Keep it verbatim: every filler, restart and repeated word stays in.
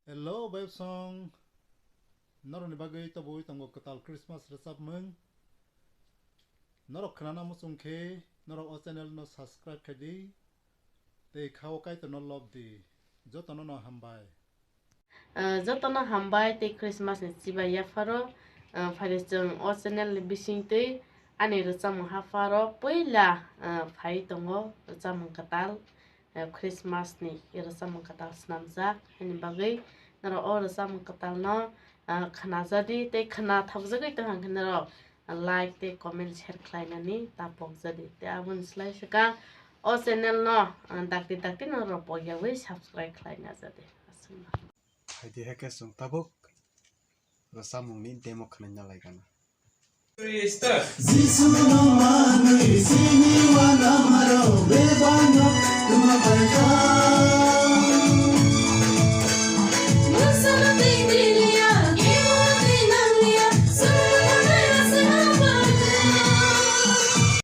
Hello, bayapsong. Norokni bagwi toboi tongo kwtal Christmas rwchapmung. Norok khnana muchung khe norok o channel no subscribe khai di. Tei khao Kaitor no lob di. Jotono no hambai. Ah, jotono hambai tei Christmas ni chibai yapharo. Ah, phaidi chwng o channel ni bisingtwi ani rwchapmung hapharo puila, ah, phai tongo rwchapmung kwtal. Eh, Christmas ni rwchapmung kwtal swnamjak, haini bagwi norok o rwchapmung kwtal no, ah, khwnajadi tei khwna thokjagwi tong hwnkhe norok like tei comment share khlainani ta pokjadi. Tei aboni slai swkang o channel no, ah, dakti dakti norok pokyawi subscribe khlaina jadi. Aswkno. Phaidi hai khe chwng tabuk rwchapmungni demo khwnaina lai gana. Jisu no manwi chini uanama rok bebak no twma bai kha.